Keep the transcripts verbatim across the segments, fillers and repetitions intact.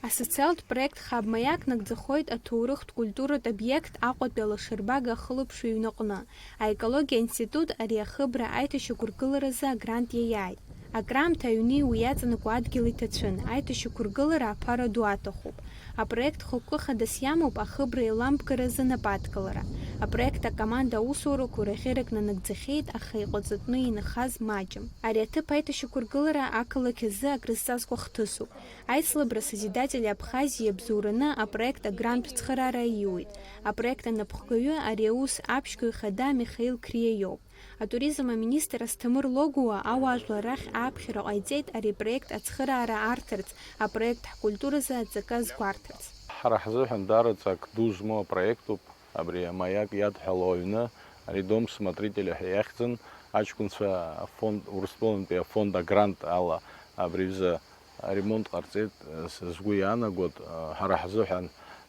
Асоциалтә проект Хаб Маиак нагӡахоит аҭоурыхтә культуратә обиект Аҟәатәи алашарбага ахылаԥшҩы иҩнаҟны. Аекологиа институт ари ахыбра аиҭашьақәыргыларазы агрант иаиааит. Акраамҭа аҩни уи иаҵанакуа адгьыли ҭацәын, аиҭашьақәыргылара аԥара ду аҭахуп. Апроект хықәкы хадас иамоуп ахыбра еиламбгаразы анападкылара. Апроект акоманда аусурақәа рахьырак нанагӡахьеит, аха иҟаҵатәны инхаз маҷым. Ари аҭыԥ аиҭашьақәыргылара ақалақь азы акрызҵазкуа хҭысуп. Аицлабра Созидатели Абхазиеи иабзоураны апроект агрантә цхыраара аиуеит. Апроект анапхгаҩы ари аус аԥшьгаҩ хада Михаил Криа иоуп. Атуризм аминистр Асҭамыр Логуа ауаажәлар рахь ааԥхьара ҟаиҵеит ари апроект ацхыраара арҭарц, апроект ҳкультуразы аҵакы азгәарҭарц. Ҳара ҳзыҳәан даараӡа ак ду змоу апроектуп абри амаиак иадҳәало аҩны, ари Дом смотрителя ҳәа иахьӡын, аҷкәынцәа афонд, Урыстәылантәи афонд агрант ала абри аҩыза аремонт ҟарҵеит, с-, сгәы иаанагоит, ҳара ҳзыҳәан,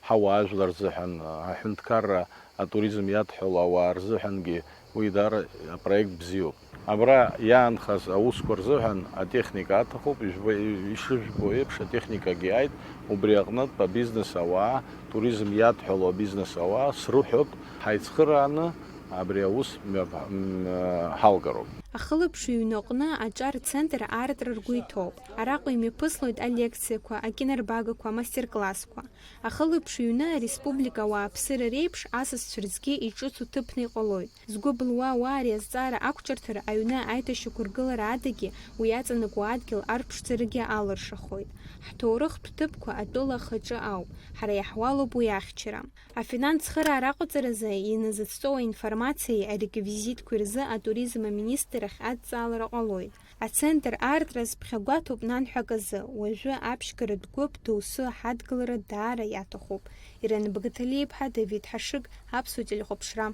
ҳауаажәлар рзыҳәан, аҳәынҭқарра атуризм иадҳәало ауаа рзыҳәангьы уи даара апроект бзиоуп. Абра иаанхаз аусқәа рзыҳәан атехника аҭахуп, ижәбо-, ишыжәбо еиԥш, атехникагьы иааит, убри аҟнытә абизнес ауаа, туризм иадҳәало абизнес ауаа срыҳәоит, ҳаицхырааны абри аус мҩаԥ-, м, ҳалгароуп. Ахылаԥшҩы иҩнаҟны аҿар центр аартра ргәы иҭоуп. Араҟа имҩаԥыслоит алекциақәа, акинорбагақәа, амастер-классқәа. Ахылаԥшҩы иҩны ареспублика ауааԥсыра реиԥш асасцәа рзгьы иҿыцу ҭыԥны иҟалоит. Згәы былуа ауаа ари азҵаара ақәҿырҭыр, аҩны аиҭашьақәыргылара адагьы уи иаҵанакуа адгьыл арԥшӡарагьы алыршахоит. Ҳҭоурыхтә ҭыԥқәа атәыла ахаҿы ауп, ҳара иаҳуалуп уи ахьчара. Афинанс цхыраара аҟаҵаразы иназыцҵоу аинформациеи ареквизитқәеи рзы атуризм аминистрахь адҵаалара ҟалоит. Ацентр аартра азԥхьагәаҭоуп нанҳәак азы, уажәы аԥшьгаратә гәыԥ доусы ҳадгылара даара иаҭахуп. Ирина Багаҭалиа-иԥҳа, Давид Ҳашыг, Аԥсуа телехәаԥшра.